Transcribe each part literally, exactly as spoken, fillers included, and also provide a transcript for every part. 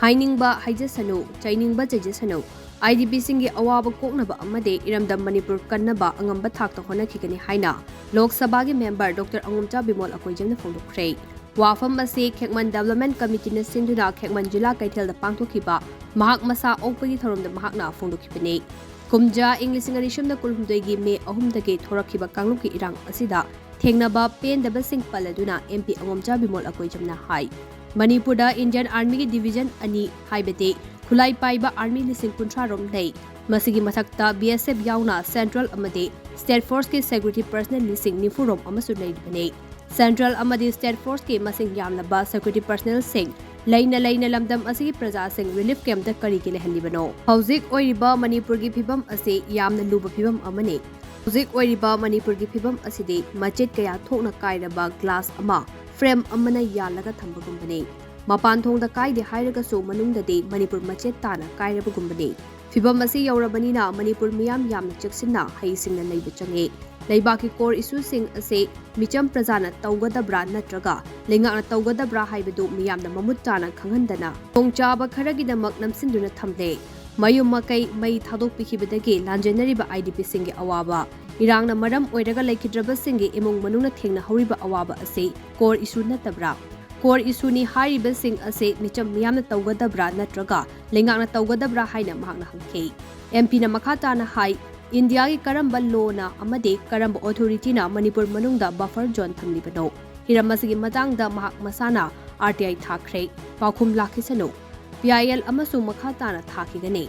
ꯍꯥꯏꯅꯤꯡꯕ ꯍꯥꯏꯖꯁꯅꯨ, ꯆꯩꯅꯤꯡꯕ ꯆꯩꯖꯁꯅꯨ, IDPꯁꯤꯡꯒꯤ ꯑꯋꯥꯕ ꯀꯣꯛꯅꯕ ꯑꯃꯗꯤ ꯏꯔꯝꯗꯝ ꯃꯅꯤꯄꯨꯔ ꯀꯟꯅꯕ ꯑꯉꯝꯕ ꯊꯥꯛꯇ ꯍꯣꯠꯅꯈꯤꯒꯅꯤ ꯍꯥꯏꯅ ꯂꯣꯛ ꯁꯚꯥꯒꯤ ꯃꯦꯝꯕꯔ ꯗꯣꯛꯇꯔ ꯑꯉꯣꯝꯆꯥ ꯕꯤꯃꯣꯜ ꯑꯀꯣꯏꯖꯝꯅ ꯐꯣꯡꯗꯣꯛꯈ꯭ꯔꯦ꯫ ꯋꯥꯐꯝ ꯑꯁꯤ ꯈꯦꯛꯃꯟ ꯗꯦꯕꯂꯞꯃꯦꯟ ꯀꯃꯤꯇꯤꯅ ꯁꯤꯟꯗꯨꯅ ꯈꯦꯛꯃꯟ ꯖꯤꯂꯥ ꯀꯩꯊꯦꯜꯗ ꯄꯥꯡꯊꯣꯛꯈꯤꯕ ꯃꯍꯥꯛ ꯃꯁꯥ ꯑꯣꯛꯄꯒꯤ ꯊꯧꯔꯝꯗ ꯃꯍꯥꯛꯅ ꯐꯣꯡꯗꯣꯛꯈꯤꯕꯅꯤ꯫ ꯀꯨꯝꯖꯥ ꯏꯪ ꯂꯤꯁꯤꯡ ꯑꯅꯤ ꯁꯨꯞꯅ ꯀꯨꯟꯍꯨꯝꯗꯣꯏꯒꯤ ꯃꯦ ꯑꯍꯨꯝꯗꯒꯤ ꯊꯣꯔꯛꯈꯤꯕ ꯀꯥꯡꯂꯨꯞꯀꯤ ꯏꯔꯥꯡ ꯑꯁꯤꯗ ꯊꯦꯡꯅꯕ ꯄꯦꯟꯗꯕꯁꯤꯡ ꯄꯜꯂꯗꯨꯅ MP ꯑꯉꯣꯝꯆꯥ ꯕꯤꯃꯣꯜ ꯑꯀꯣꯏꯖꯝꯅ ꯍꯥꯏ, ꯃꯅꯤꯄꯨꯔꯗ ꯏꯟꯗꯤꯌꯟ ꯑꯥꯔꯃꯤꯒꯤ ꯗꯤꯚꯤꯖꯟ ꯑꯅꯤ, ꯍꯥꯏꯕꯗꯤ ꯈꯨꯠꯂꯥꯏ ꯄꯥꯏꯕ ꯑꯥꯔꯃꯤ ꯂꯤꯁꯤꯡ ꯀꯨꯟꯊ꯭ꯔꯥ ꯔꯣꯝ ꯂꯩ꯫ ꯃꯁꯤꯒꯤ ꯃꯊꯛꯇ BSF ꯌꯥꯎꯅ ꯁꯦꯟꯇ꯭ꯔꯦꯜ ꯑꯃꯗꯤ ꯁ꯭ꯇꯦꯠ ꯐꯣꯔꯁꯀꯤ ꯁꯦꯀ꯭ꯌꯨꯔꯤꯇꯤ ꯄꯔꯁꯅꯦꯜ ꯂꯤꯁꯤꯡ ꯅꯤꯐꯨ ꯔꯣꯝ ꯑꯃꯁꯨ ꯂꯩꯔꯤꯕꯅꯤ꯫ ꯁꯦꯟꯇ꯭ꯔꯦꯜ ꯑꯃꯗꯤ ꯁ꯭ꯇꯦꯠ ꯐꯣꯔꯁꯀꯤ ꯃꯁꯤꯡ ꯌꯥꯝꯂꯕ ꯁꯦꯀ꯭ꯌꯨꯔꯤꯇꯤ ꯄꯔꯁꯅꯦꯜꯁꯤꯡ ꯂꯩꯅ ꯂꯩꯅ ꯂꯝꯗꯝ ꯑꯁꯤꯒꯤ ꯄ꯭ꯔꯖꯥꯁꯤꯡ ꯔꯤꯂꯤꯐ ꯀꯦꯝꯞꯇ ꯀꯔꯤꯒꯤ ꯂꯩꯍꯜꯂꯤꯕꯅꯣ? ꯍꯧꯖꯤꯛ ꯑꯣꯏꯔꯤꯕ ꯃꯅꯤꯄꯨꯔꯒꯤ ꯐꯤꯕꯝ ꯑꯁꯤ ꯌꯥꯝꯅ ꯂꯨꯕ ꯐꯤꯕꯝ ꯑꯃꯅꯤ꯫ ꯍꯧꯖꯤꯛ ꯑꯣꯏꯔꯤꯕ ꯃꯅꯤꯄꯨꯔꯒꯤ ꯐꯤꯕꯝ ꯑꯁꯤꯗꯤ ꯃꯆꯦꯠ ꯀꯌꯥ ꯊꯣꯛꯅ ꯀꯥꯏꯔꯕ ꯒ꯭ꯂꯥꯁ ꯑꯃ ꯐ꯭ꯔꯦꯝ ꯑꯃꯅ ꯌꯥꯜꯂꯒ ꯊꯝꯕꯒꯨꯝꯕꯅꯤ꯫ ꯃꯄꯥꯟ ꯊꯣꯡꯗ ꯀꯥꯏꯗꯦ ꯍꯥꯏꯔꯒꯁꯨ ꯃꯅꯨꯡꯗꯗꯤ ꯃꯅꯤꯄꯨꯔ ꯃꯆꯦꯠ ꯇꯥꯅ ꯀꯥꯏꯔꯕꯒꯨꯝꯕꯅꯤ꯫ ꯐꯤꯕꯝ ꯑꯁꯤ ꯌꯧꯔꯕꯅꯤꯅ ꯃꯅꯤꯄꯨꯔ ꯃꯤꯌꯥꯝ ꯌꯥꯝꯅ ꯆꯦꯛꯁꯤꯟꯅ ꯍꯩꯁꯤꯡꯅ ꯂꯩꯕ ꯆꯪꯉꯤ꯫ ꯂꯩꯕꯥꯛꯀꯤ core issueꯁꯤꯡ ꯑꯁꯤ ꯃꯤꯆꯝ ꯄ꯭ꯔꯖꯥꯅ ꯇꯧꯒꯗꯕ꯭ꯔꯥ ꯅꯠꯇ꯭ꯔꯒ ꯂꯩꯉꯥꯛꯅ ꯇꯧꯒꯗꯕ꯭ꯔꯥ ꯍꯥꯏꯕꯗꯨ ꯃꯤꯌꯥꯝꯅ ꯃꯃꯨꯠ ꯇꯥꯅ ꯈꯪꯍꯟꯗꯅ ꯈꯨꯗꯣꯡꯆꯥꯕ ꯈꯔꯒꯤꯗꯃꯛ ꯅꯝꯁꯤꯟꯗꯨꯅ ꯊꯝꯂꯦ꯫ ꯃꯌꯨꯝ ꯃꯀꯩ ꯃꯩ ꯊꯥꯗꯣꯛꯄꯤꯈꯤꯕꯗꯒꯤ ꯂꯥꯟꯖꯦꯟꯅꯔꯤꯕ IDPꯁꯤꯡꯒꯤ ꯑꯋꯥꯕ, ꯏꯔꯥꯡꯅ ꯃꯔꯝ ꯑꯣꯏꯔꯒ ꯂꯩꯈꯤꯗ꯭ꯔꯕꯁꯤꯡꯒꯤ ꯏꯃꯨꯡ ꯃꯅꯨꯡꯅ ꯊꯦꯡꯅꯍꯧꯔꯤꯕ ꯑꯋꯥꯕ ꯑꯁꯤ core issue ꯅꯠꯇꯕ꯭ꯔꯥ? Core issueꯅꯤ ꯍꯥꯏꯔꯤꯕꯁꯤꯡ ꯑꯁꯤ ꯃꯤꯆꯝ ꯃꯤꯌꯥꯝꯅ ꯇꯧꯒꯗꯕ꯭ꯔꯥ ꯅꯠꯇ꯭ꯔꯒ ꯂꯩꯉꯥꯛꯅ ꯇꯧꯒꯗꯕ꯭ꯔꯥ ꯍꯥꯏꯅ ꯃꯍꯥꯛꯅ ꯍꯪꯈꯤ꯫ MPꯅ ꯃꯈꯥ ꯇꯥꯅ ꯍꯥꯏ, ꯏꯟꯗꯤꯌꯥꯒꯤ ꯀꯔꯝꯕ lawꯅ ꯑꯃꯗꯤ ꯀꯔꯝꯕ authorityꯅ ꯃꯅꯤꯄꯨꯔ ꯃꯅꯨꯡꯗ buffer zone ꯊꯝꯂꯤꯕꯅꯣ? ꯍꯤꯔꯝ ꯑꯁꯤꯒꯤ ꯃꯇꯥꯡꯗ ꯃꯍꯥꯛ ꯃꯁꯥꯅ RTI ꯊꯥꯈ꯭ꯔꯦ꯫ ꯄꯥꯎꯈꯨꯝ ꯂꯥꯛꯈꯤꯁꯅꯨ꯫ PIL ꯑꯃꯁꯨ ꯃꯈꯥ ꯇꯥꯅ ꯊꯥꯈꯤꯒꯅꯤ꯫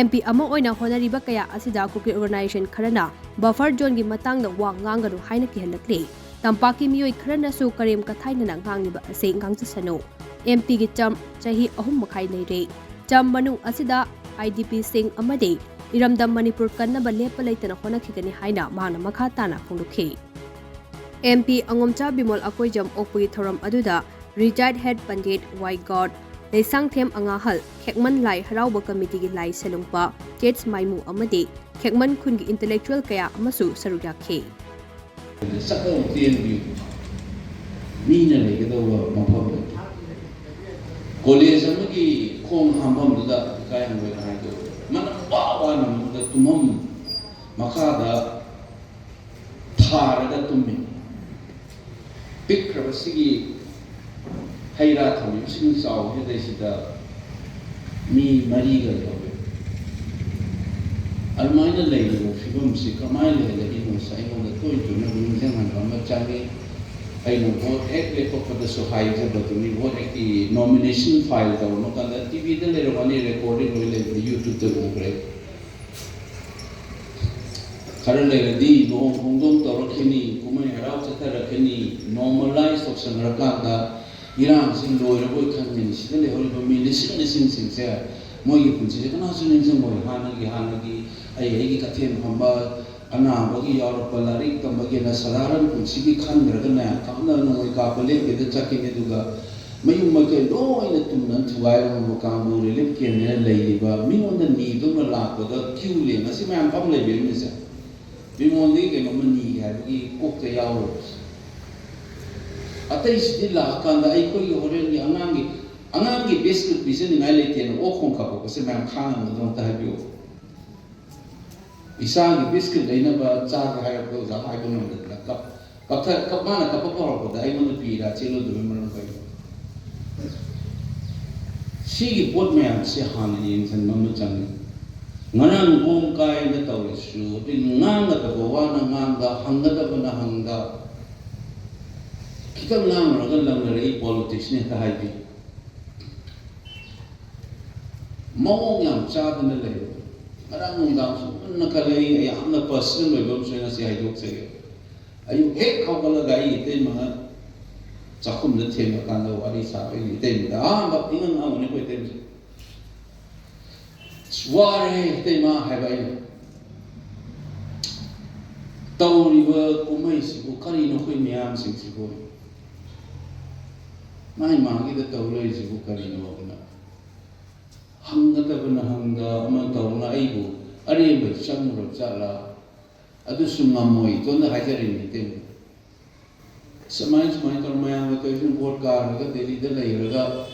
MP ꯑꯃ ꯑꯣꯏꯅ ꯍꯣꯠꯅꯔꯤꯕ ꯀꯌꯥ ꯑꯁꯤꯗ ꯀꯨꯀꯤ organization ꯈꯔꯅ buffer zoneꯒꯤ ꯃꯇꯥꯡꯗ ꯋꯥ ꯉꯥꯡꯒꯅꯨ ꯍꯥꯏꯅ ꯀꯤꯍꯜꯂꯛꯂꯤ꯫ ꯇꯝꯄꯥꯛꯀꯤ ꯃꯤꯑꯣꯏ ꯈꯔꯅꯁꯨ ꯀꯔꯦꯝ ꯀꯊꯥꯏꯅꯅ ꯉꯥꯡꯂꯤꯕ ꯑꯁꯤ ꯉꯥꯡꯖꯁꯅꯨ꯫ MPꯒꯤ term ꯆꯍꯤ ꯑꯍꯨꯝ ꯃꯈꯥꯏ ꯂꯩꯔꯦ꯫ Term ꯃꯅꯨꯡ ꯑꯁꯤꯗ IDPꯁꯤꯡ ꯑꯃꯗꯤ ꯏꯔꯝꯗꯝ ꯃꯅꯤꯄꯨꯔ ꯀꯟꯅꯕ ꯂꯦꯞꯄ ꯂꯩꯇꯅ ꯍꯣꯠꯅꯈꯤꯒꯅꯤ ꯍꯥꯏꯅ ꯃꯍꯥꯛꯅ ꯃꯈꯥ ꯇꯥꯅ ꯐꯣꯡꯗꯣꯛꯈꯤ꯫ MP ꯑꯉꯣꯝꯆꯥ ꯕꯤꯃꯣꯜ ꯑꯀꯣꯏꯖꯝ ꯑꯣꯛꯄꯒꯤ ꯊꯧꯔꯝ ꯑꯗꯨꯗ retired head ꯄꯟꯗꯤꯠ ꯋꯥꯏ ꯒꯣꯗ, ꯂꯩꯁꯥꯡꯊꯦꯝ ꯑꯉꯥꯍꯜ, ꯈꯦꯛꯃꯟ ꯂꯥꯏ ꯍꯔꯥꯎꯕ ꯀꯃꯤꯇꯤꯒꯤ ꯂꯥꯏ ꯁꯦꯂꯨꯡꯄ ꯇꯦꯠꯁ ꯃꯥꯏꯃꯨ ꯑꯃꯗꯤ ꯈꯦꯛꯃꯟ ꯈꯨꯟꯒꯤ intellectual ꯀꯌꯥ ꯑꯃꯁꯨ ꯁꯔꯨꯛ ꯌꯥꯈꯤ꯫ ꯆꯠꯂꯒ ꯆꯦꯟꯕꯤ ꯃꯤꯅ ꯂꯩꯒꯗꯧꯕ ꯃꯐꯝꯗ ꯀꯣꯂꯦꯖ ꯑꯃꯒꯤ ꯈꯣꯡ ꯍꯥꯝꯐꯝꯗꯨꯗ ꯏꯀꯥꯏ ꯍꯪꯒꯣꯏꯅ ꯍꯥꯏꯗꯣ ꯃꯅꯝ ꯋꯥ ꯋꯥ ꯅꯝꯕꯗꯨꯗ ꯇꯨꯝꯐꯝ ꯃꯈꯥꯗ ꯊꯥꯔꯒ ꯇꯨꯝꯃꯤ꯫ ꯄꯤꯛꯈ꯭ꯔꯕ ꯁꯤꯒꯤ ꯍꯩ ꯔꯥ ꯊꯝꯃꯤꯕꯁꯤꯡ ꯆꯥꯎꯕꯁꯤꯗꯩꯁꯤꯗ ꯃꯤ ꯃꯔꯤꯒ ꯂꯩꯍꯧꯋꯦ꯫ ꯑꯗꯨꯃꯥꯏꯅ ꯂꯩꯔꯤꯕ ꯐꯤꯕꯝꯁꯤ ꯀꯃꯥꯏꯅ ꯂꯩꯍꯜꯂꯛꯏꯅꯣꯁꯦ ꯑꯩꯉꯣꯟꯗ ꯇꯣꯏ ꯇꯣꯏꯅ ꯅꯤꯡꯁꯤꯡꯍꯟꯕ ꯑꯃ ꯆꯪꯉꯤ꯫ ꯑꯩꯅ ꯚꯣꯠ ꯍꯦꯛ ꯂꯦꯞꯄꯛꯄꯗꯁꯨ ꯍꯥꯏꯖꯕꯗꯨꯅꯤ, ꯚꯣꯠ ꯍꯦꯛꯀꯤ ꯅꯣꯃꯤꯅꯦꯁꯟ ꯐꯥꯏꯜ ꯇꯧꯔꯕ ꯀꯥꯟꯗ ꯇꯤꯚꯤꯗ ꯂꯩꯔꯝꯒꯅꯤ, ꯔꯦꯀꯣꯔꯗꯤꯡ ꯂꯣꯏ ꯂꯩꯕꯅꯤ, ꯌꯨꯇ꯭ꯌꯨꯕꯇ ꯎꯈ꯭ꯔꯦ꯫ ꯈꯔ ꯂꯩꯔꯗꯤ ꯂꯨꯍꯣꯡ ꯈꯣꯡꯗꯣꯡ ꯇꯧꯔꯛꯈꯤꯅꯤ, ꯀꯨꯝꯍꯩ ꯍꯔꯥꯎ ꯆꯠꯊꯔꯛꯈꯤꯅꯤ, ꯅꯣꯔꯃꯦꯂꯥꯏꯁ ꯇꯧꯁꯟꯈ꯭ꯔꯀꯥꯟꯗ ꯏꯔꯥꯡꯁꯤ ꯂꯣꯏꯔꯕꯣꯏ ꯈꯟꯒꯅꯤ꯫ ꯁꯤꯗ ꯂꯩꯍꯧꯔꯤꯕ ꯃꯤ ꯂꯤꯁꯤꯡ ꯂꯤꯁꯤꯡꯁꯤꯡꯁꯦ ꯃꯣꯏꯒꯤ ꯄꯨꯟꯁꯤꯁꯦ ꯀꯅꯥꯁꯨ ꯅꯤꯡꯁꯤꯡꯉꯣꯏ꯫ ꯍꯥꯟꯅꯒꯤ ꯍꯥꯟꯅꯒꯤ ꯑꯩ ꯑꯩꯒꯤ ꯀꯩꯊꯦꯜ ꯐꯝꯕ, ꯑꯅꯥꯕꯒꯤ ꯌꯥꯎꯔꯛꯄ, ꯂꯥꯏꯔꯤꯛ ꯇꯝꯕꯒꯤꯅ ꯁꯗꯥꯔꯟ ꯄꯨꯟꯁꯤꯒꯤ ꯈꯟꯈ꯭ꯔꯒꯅꯦ ꯀꯥꯞꯅ ꯅꯣꯡꯃꯩ ꯀꯥꯞꯄ ꯂꯦꯞꯈꯤꯗ ꯆꯠꯈꯤꯅꯤ꯫ ꯑꯗꯨꯒ ꯃꯌꯨꯝ ꯃꯀꯩ ꯂꯣꯏꯅ ꯇꯨꯝꯅ ꯊꯨꯒꯥꯏꯔꯝꯕ ꯀꯥꯡꯕꯨ ꯔꯤꯂꯤꯐ ꯀꯦꯝꯅꯦꯅ ꯂꯩꯔꯤꯕ ꯃꯤꯉꯣꯟꯗ ꯅꯤꯗꯧꯅ ꯂꯥꯛꯄꯗ ꯀ꯭ꯌꯨ ꯂꯦꯡ ꯑꯁꯤ ꯃꯌꯥꯝ ꯐꯝ ꯂꯩꯕꯤꯔꯝꯃꯤꯁꯦ꯫ ꯃꯤꯉꯣꯟꯗꯒꯤ ꯀꯩꯅꯣꯝꯃ ꯅꯤꯒꯦ ꯍꯥꯏꯕꯒꯤ ꯀꯣꯛꯇ ꯌꯥꯎꯔꯣꯏ꯫ ꯑꯇꯩꯁꯤꯗꯤ ꯂꯥꯛꯑꯀꯥꯟꯗ ꯑꯩꯈꯣꯏꯒꯤ ꯍꯣꯔꯦꯟꯒꯤ ꯑꯉꯥꯡꯒꯤ ꯑꯉꯥꯡꯒꯤ ꯕꯤꯁꯀꯨꯠ ꯄꯤꯖꯅꯤꯡꯉꯥꯏ ꯂꯩꯇꯦꯅ ꯑꯣꯛ ꯈꯣꯡ ꯀꯥꯞꯄꯛꯄꯁꯦ ꯃꯌꯥꯝ ꯈꯥꯡꯉꯝꯒꯗ꯭ꯔꯣ ꯑꯝꯇ ꯍꯥꯏꯕꯤꯌꯨ꯫ ꯏꯆꯥꯒꯤ ꯕꯤꯁꯀꯤꯠ ꯂꯩꯅꯕ ꯆꯥꯒꯦ ꯍꯥꯏꯔꯛꯄꯗ ꯑꯣꯖꯥ ꯍꯥꯏꯕ ꯉꯝꯗꯗꯅ ꯀꯞ ꯀꯞꯊ ꯀꯞ ꯃꯥꯅ ꯀꯞꯄ ꯍꯧꯔꯛꯄꯗ ꯑꯩꯉꯣꯟꯗ ꯄꯤꯔꯥ ꯆꯦꯜꯂꯨꯗꯕꯒꯤ ꯃꯔꯝ ꯀꯩꯅꯣ? ꯁꯤꯒꯤ ꯄꯣꯠ ꯃꯌꯥꯝꯁꯦ ꯍꯥꯟꯅ ꯌꯦꯡꯁꯤꯟꯕ ꯑꯃ ꯆꯪꯉꯤ꯫ ꯉꯔꯥꯡ ꯕꯣꯝ ꯀꯥꯏꯅ ꯇꯧꯔꯤꯁꯤꯁꯨ ꯑꯗꯨꯒꯤ ꯉꯥꯡꯒꯗꯕ ꯋꯥꯅ ꯉꯥꯡꯗ, ꯍꯪꯒꯗꯕꯅ ꯍꯪꯗ, ꯈꯤꯇꯪ ꯉꯥꯡꯉꯨꯔꯒ ꯂꯪꯅꯔꯛꯏ ꯄꯣꯂꯤꯇꯤꯛꯁꯅꯤ ꯍꯦꯛꯇ ꯍꯥꯏꯕꯤ꯫ ꯃꯑꯣꯡ ꯌꯥꯝ ꯆꯥꯗꯅ ꯂꯩ꯫ ꯉꯔꯥꯡ ꯅꯨꯡꯗꯥꯡꯁꯨ ꯄꯨꯟꯅ ꯈꯜꯂꯛꯏ, ꯌꯥꯝꯅ ꯄꯔꯁꯅꯦꯜ ꯑꯣꯏꯕ ꯑꯃꯁꯨ ꯑꯩ ꯉꯁꯤ ꯍꯥꯏꯗꯣꯛꯆꯒꯦ꯫ ꯑꯌꯨꯛ ꯍꯦꯛ ꯍꯧꯒꯠꯂꯒ ꯑꯩ ꯏꯇꯩꯃ ꯆꯥꯛꯈꯨꯝꯗ ꯊꯦꯡꯉꯀꯥꯟꯗ ꯋꯥꯔꯤ ꯁꯥꯕ, ꯑꯩꯅ ꯏꯇꯩꯃꯗ ꯑꯍꯥꯟꯕ ꯏꯉꯥꯡ ꯉꯥꯡꯕꯅꯤ ꯑꯩꯈꯣꯏ ꯏꯇꯩꯃꯁꯦ꯫ "ꯑꯁ, ꯋꯥꯔꯦ ꯏꯇꯩꯃ" ꯍꯥꯏꯕ ꯑꯩꯅ꯫ "ꯇꯧꯔꯤꯕ ꯀꯨꯝꯍꯩꯁꯤꯕꯨ ꯀꯔꯤꯅꯣ ꯑꯩꯈꯣꯏ ꯃꯤꯌꯥꯝꯁꯤꯡꯁꯤꯕꯨ? ꯃꯥꯏ ꯃꯥꯒꯤꯗ ꯇꯧ ꯂꯩꯔꯤꯁꯤꯕꯨ ꯀꯔꯤꯅꯣ?" ꯑꯗꯨꯅ ꯍꯪꯒꯗꯕꯅ ꯍꯪꯗ, ꯑꯃ ꯇꯧꯔꯒ ꯑꯩꯕꯨ ꯑꯔꯦꯝꯕꯗ ꯆꯪꯉꯨꯔꯕ ꯖꯥꯠꯂꯥ? ꯑꯗꯨꯁꯨ ꯉꯝꯃꯣꯏ, ꯏꯇꯣꯟꯗ ꯍꯥꯏꯖꯔꯤꯅꯤ ꯏꯇꯩꯃ꯫ ꯁꯨꯃꯥꯏ ꯁꯨꯃꯥꯏꯅ ꯇꯧꯔ ꯃꯌꯥꯝꯒ ꯇꯧꯔꯤꯁꯤꯅ ꯚꯣꯠ ꯀꯥꯔꯒ ꯗꯦꯜꯂꯤꯗ ꯂꯩꯔꯒ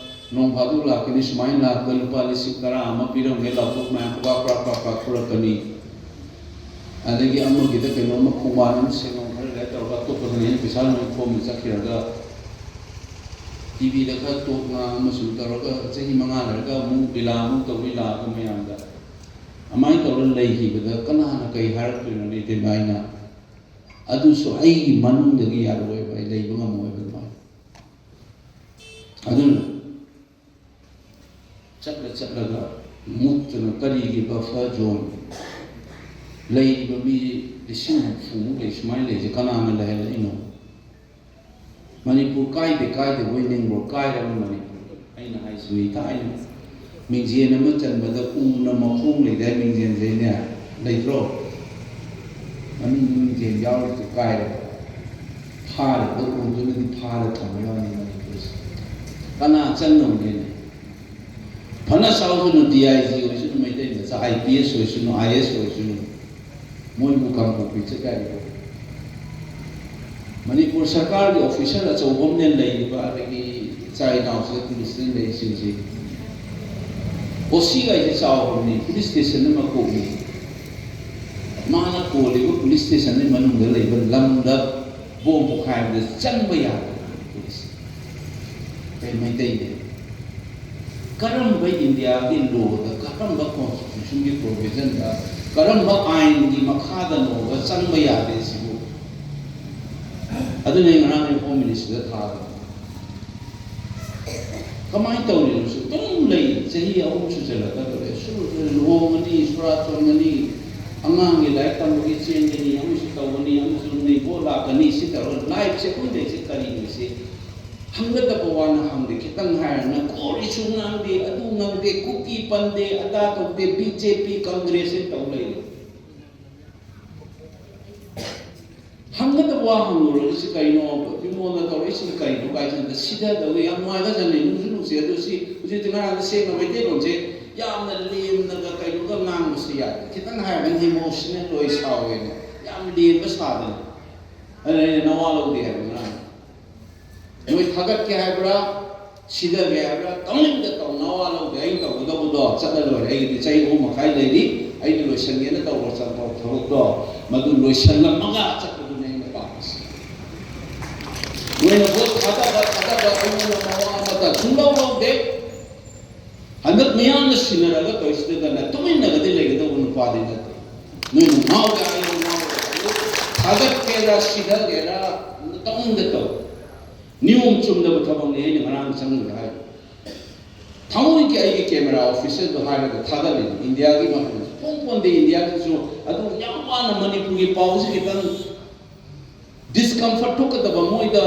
ꯅꯣꯡ ꯐꯥꯗꯣꯛ ꯂꯥꯛꯀꯅꯤ, ꯁꯨꯃꯥꯏꯅ ꯂꯥꯛꯄꯗ ꯂꯨꯄꯥ ꯂꯤꯁꯤꯡ ꯇꯔꯥ ꯑꯃ ꯄꯤꯔꯝꯒꯦ, ꯂꯥꯎꯊꯣꯛ ꯃꯌꯥꯝ ꯄꯨꯀꯥ ꯄꯨꯔꯥ ꯄꯨꯔꯥ ꯄꯨꯔꯥ ꯄꯨꯔꯛꯀꯅꯤ꯫ ꯑꯗꯒꯤ ꯑꯃꯒꯤꯗ ꯀꯩꯅꯣꯝꯃ ꯈꯣꯡꯕꯥꯟ ꯑꯃ ꯁꯦꯝꯃꯝ ꯈꯔ ꯂꯩꯔ ꯇꯧꯔꯒ ꯑꯇꯣꯞꯄꯗꯅ ꯑꯩꯅ ꯄꯩꯁꯥ ꯂꯣꯏ ꯈꯣꯝꯅ ꯆꯠꯈꯤꯔꯒ ꯇꯤꯚꯤꯗ ꯈꯔ ꯇꯣꯛ ꯉꯥꯡ ꯑꯃꯁꯨ ꯇꯧꯔꯒ ꯆꯍꯤ ꯃꯉꯥ ꯂꯩꯔꯒ ꯑꯃꯨꯛ ꯂꯤꯂꯥ ꯑꯃꯨꯛ ꯇꯧꯅꯤ ꯂꯥꯛꯑꯒ ꯃꯌꯥꯝꯗ꯫ ꯑꯗꯨꯃꯥꯏꯅ ꯇꯧꯔꯒ ꯂꯩꯈꯤꯕꯗ ꯀꯅꯥꯅ ꯀꯩ ꯍꯥꯏꯔꯛꯇꯣꯏꯅꯣ ꯂꯩꯇꯦ ꯃꯥꯏꯅ꯫ ꯑꯗꯨꯁꯨ ꯑꯩꯒꯤ ꯃꯅꯨꯡꯗꯒꯤ ꯌꯥꯔꯛꯑꯣꯏꯕ, ꯑꯩ ꯂꯩꯕ ꯉꯝꯃꯣꯏꯕ ꯑꯗꯨꯃꯥꯏꯅ꯫ ꯑꯗꯨꯅ ꯆꯠꯂ ꯆꯠꯂꯒ ꯃꯨꯛꯇꯅ ꯀꯔꯤꯒꯤ buffer zone? ꯂꯩꯔꯤꯕ ꯃꯤ ꯂꯤꯁꯤꯡ ꯍꯨꯝꯐꯨꯃꯨꯛ ꯂꯩ, ꯁꯨꯃꯥꯏꯅ ꯂꯩꯁꯦ ꯀꯅꯥꯅ ꯂꯩꯍꯜꯂꯛꯏꯅꯣ? ꯃꯅꯤꯄꯨꯔ ꯀꯥꯏꯗꯦ ꯀꯥꯏꯗꯦ ꯕꯣꯏ ꯅꯤꯡꯕ꯭ꯔꯣ? ꯀꯥꯏꯔꯕ ꯃꯅꯤꯄꯨꯔ꯫ ꯑꯩꯅ ꯍꯥꯏꯁꯤꯅꯤ, ꯊꯥꯏꯅ ꯃꯤꯡꯖꯦꯜ ꯑꯃ ꯆꯟꯕꯗ ꯎꯅ ꯃꯈꯣꯡ ꯂꯩꯗꯥꯏ ꯃꯤꯡꯖꯦꯜꯁꯦꯅꯦ? ꯂꯩꯇ꯭ꯔꯣ? ꯃꯅꯤꯡ ꯃꯤꯡꯖꯦꯜ ꯌꯥꯎꯔꯤꯗꯨ ꯀꯥꯏꯔꯦ꯫ ꯐꯥꯔꯤꯕ ꯎꯗꯨꯅꯗꯤ ꯐꯥꯔ ꯊꯝꯕ ꯌꯥꯎꯅꯤ ꯃꯅꯤꯄꯨꯔꯁꯦ꯫ ꯀꯅꯥ ꯆꯪ ꯉꯝꯒꯦꯅꯦ? ꯐꯅ ꯆꯥꯎꯁꯅꯨ, ꯗꯤ ꯑꯥꯏ ꯖꯤ ꯑꯣꯏꯁꯅꯨ, ꯃꯩꯇꯩ ꯃꯆꯥ ꯑꯥꯏ ꯄꯤ ꯑꯦꯁ ꯑꯣꯏꯁꯅꯨ, ꯑꯥꯏ ꯑꯦꯁ ꯑꯣꯏꯁꯅꯨ, ꯃꯣꯏꯕꯨ ꯀꯥꯡꯄꯣꯛꯄꯤ ꯆꯠꯀꯥꯏꯔꯤꯕ ꯃꯅꯤꯄꯨꯔ ꯁꯔꯀꯥꯔꯒꯤ ꯑꯣꯐꯤꯁꯔ ꯑꯆꯧꯕ ꯑꯃꯅ ꯂꯩꯔꯤꯕ ꯑꯗꯒꯤ ꯏꯆꯥ ꯏꯅꯥꯎꯁꯤꯗ ꯄꯨꯂꯤꯁꯇ ꯂꯩꯔꯤꯁꯤꯡꯁꯤ ꯑꯣ ꯁꯤ ꯀꯥꯏꯁꯦ ꯆꯥꯎꯔꯕꯅꯤ, ꯄꯨꯂꯤꯁ ꯁ꯭ꯇꯦꯁꯟ ꯑꯃ ꯀꯣꯛꯏ꯫ ꯃꯥꯅ ꯀꯣꯜꯂꯤꯕ ꯄꯨꯂꯤꯁ ꯁ꯭ꯇꯦꯁꯟꯒꯤ ꯃꯅꯨꯡꯗ ꯂꯩꯕ ꯂꯝꯗ ꯕꯣꯝ ꯄꯣꯈꯥꯏꯕꯗ ꯆꯪꯕ ꯌꯥꯗꯕ ꯄꯨꯂꯤꯁ꯫ ꯀꯩ ꯃꯩꯇꯩꯅꯦ? ꯀꯔꯝꯕ ꯏꯟꯗꯤꯌꯥꯒꯤ ꯂꯣꯗ, ꯀꯔꯝꯕ ꯀꯣꯟꯁꯇꯤꯇ꯭ꯌꯨꯁꯟꯒꯤ ꯄ꯭ꯔꯣꯚꯤꯖꯟꯗ, ꯀꯔꯝꯕ ꯑꯥꯏꯟꯒꯤ ꯃꯈꯥꯗꯅꯣꯕ ꯆꯪꯕ ꯌꯥꯗꯦ ꯁꯤꯕꯨ? ꯑꯗꯨꯅ ꯑꯩ ꯉꯔꯥꯡ ꯑꯩ ꯍꯣꯝ ꯃꯤꯅꯤꯁꯇꯔꯗ ꯊꯥꯕꯅꯤ꯫ ꯀꯃꯥꯏꯅ ꯇꯧꯔꯤꯅꯣ? ꯁꯨ ꯑꯗꯨꯝ ꯂꯩ꯫ ꯆꯍꯤ ꯑꯍꯨꯝ ꯁꯨꯖꯜꯂꯛꯀꯗꯧꯔꯦ꯫ ꯁꯨ ꯂꯨꯍꯣꯡꯉꯅꯤ, ꯁꯣꯔꯥꯠ ꯆꯣꯡꯉꯅꯤ, ꯑꯉꯥꯡꯒꯤ ꯂꯥꯏꯔꯤꯛ ꯇꯝꯕꯒꯤ ꯆꯦꯟꯒꯅꯤ, ꯑꯃꯁꯨ ꯇꯧꯒꯅꯤ, ꯑꯃꯁꯨ ꯅꯩꯕꯣ ꯂꯥꯛꯀꯅꯤ꯫ ꯁꯤ ꯇꯧꯔꯒ ꯂꯥꯏꯐꯁꯦ ꯑꯩꯈꯣꯏ ꯂꯩꯁꯦ ꯀꯔꯤꯅꯣ ꯁꯤ? ꯍꯪꯒꯗꯕ ꯋꯥꯅ ꯍꯪꯗꯦ꯫ ꯈꯤꯇꯪ ꯍꯥꯏꯔꯒꯅ ꯀꯣꯔꯤꯁꯨ ꯉꯥꯡꯗꯦ, ꯑꯗꯨ ꯉꯥꯡꯗꯦ, ꯀꯨꯀꯤ ꯄꯟꯗꯦ, ꯑꯗꯥ ꯇꯧꯗꯦ, ꯕꯤ ꯖꯦ ꯄꯤ, ꯀꯪꯒ꯭ꯔꯦꯁꯁꯦ ꯇꯧ ꯂꯩꯔꯦ꯫ ꯍꯪꯒꯗꯕ ꯋꯥ ꯍꯪꯉꯨꯔꯒ ꯁꯤ ꯀꯩꯅꯣ, ꯏꯃꯣꯟꯅ ꯇꯧꯔꯛꯏꯁꯤꯅ ꯀꯩꯅꯣ ꯀꯥꯏꯁꯤꯅ ꯁꯤꯗꯗꯧꯔꯤ꯫ ꯌꯥꯝ ꯅꯨꯡꯉꯥꯏꯈ꯭ꯔꯖꯥꯠꯅꯤ, ꯅꯨꯡꯁꯨ ꯅꯨꯡꯁꯤ꯫ ꯑꯗꯨ ꯁꯤ ꯍꯧꯖꯤꯛꯇꯤ ꯉꯔꯥꯡꯗ ꯁꯦꯡꯅ ꯃꯩꯇꯩꯂꯣꯟꯁꯦ ꯌꯥꯝꯅ ꯂꯦꯝꯅꯒ ꯀꯩꯅꯣꯒ ꯉꯥꯡꯕꯁꯨ ꯌꯥꯏ꯫ ꯈꯤꯇꯪ ꯍꯥꯏꯔꯒꯅ ꯏꯃꯣꯁꯅꯦꯜ ꯑꯣꯏ ꯁꯥꯎꯋꯦꯅ ꯌꯥꯝ ꯂꯦꯝꯕ ꯁꯥꯗꯅ꯫ ꯑꯗꯨꯅ ꯑꯩꯅ ꯅꯋꯥ ꯂꯧꯗꯦ ꯍꯥꯏꯕ ꯉꯔꯥꯡ꯫ ꯅꯣꯏ ꯊꯥꯒꯠꯀꯦ ꯍꯥꯏꯕ꯭ꯔꯥ? ꯁꯤꯗꯒꯦ ꯍꯥꯏꯕ꯭ꯔꯥ? ꯇꯧꯅꯤꯡꯗ ꯇꯧ, ꯅꯋꯥ ꯂꯧꯗꯦ꯫ ꯑꯩꯅ ꯇꯧꯒꯗꯧꯕꯗꯣ ꯆꯠꯂ ꯂꯣꯏꯔꯦ꯫ ꯑꯩꯒꯤꯗꯤ ꯆꯍꯤ ꯑꯍꯨꯝ ꯃꯈꯥꯏ ꯂꯩꯔꯤ꯫ ꯑꯩꯅ ꯂꯣꯏꯁꯤꯟꯒꯦꯅ ꯇꯧꯕ ꯆꯠꯄ ꯊꯕꯛꯇꯣ, ꯃꯗꯨ ꯂꯣꯏꯁꯤꯜꯂꯝꯃꯒ ꯆꯠꯄꯗꯨꯅꯦ ꯑꯩꯅ ꯄꯥꯝꯃꯤꯁꯦ꯫ ꯅꯣꯏꯅ ꯚꯣꯠ ꯊꯥꯗꯕ, ꯊꯥꯗꯕ, ꯑꯩꯉꯣꯟꯗ ꯃꯋꯥ ꯑꯃꯇ ꯁꯨꯡꯂꯧ ꯂꯧꯗꯦ꯫ ꯍꯟꯗꯛ ꯃꯤꯌꯥꯝꯅ ꯁꯤꯟꯅꯔꯒ ꯇꯧꯔꯤꯁꯤꯗꯅ ꯇꯨꯃꯤꯟꯅꯒꯗꯤ ꯂꯩꯒꯗꯧꯕ ꯅꯨꯄꯥꯗꯤ ꯅꯠꯇꯦ꯫ ꯅꯣꯏꯅ ꯉꯥꯎꯒꯦ ꯍꯥꯏꯔꯣ, ꯉꯥꯎꯒꯦ ꯍꯥꯏꯔꯣ, ꯊꯥꯒꯠꯀꯦꯔꯥ, ꯁꯤꯊꯒꯦꯔꯥ, ꯇꯧꯅꯤꯡꯗ ꯇꯧ꯫ ꯅꯤꯌꯣꯝ ꯆꯨꯝꯗꯕ ꯊꯕꯛꯅꯤ ꯑꯩꯅ ꯉꯔꯥꯡ ꯆꯪꯉꯒ ꯍꯥꯏ꯫ ꯊꯃꯣꯏꯒꯤ ꯑꯩꯒꯤ ꯀꯦꯃꯦꯔꯥ ꯑꯣꯐꯤꯁꯔꯗꯣ ꯍꯥꯏꯔꯒ ꯊꯥꯒꯠꯂꯤꯅꯤ꯫ ꯏꯟꯗꯤꯌꯥꯒꯤ ꯃꯐꯝꯗ ꯐꯣꯡ ꯄꯣꯟꯗꯦ꯫ ꯏꯟꯗꯤꯌꯥꯒꯤꯁꯨ ꯑꯗꯨ ꯌꯥꯝ ꯋꯥꯅ ꯃꯅꯤꯄꯨꯔꯒꯤ ꯄꯥꯎꯁꯤ ꯈꯤꯇꯪ ꯗꯤꯁꯀꯝꯐꯔꯠ ꯊꯣꯛꯀꯗꯕ ꯃꯣꯏꯗ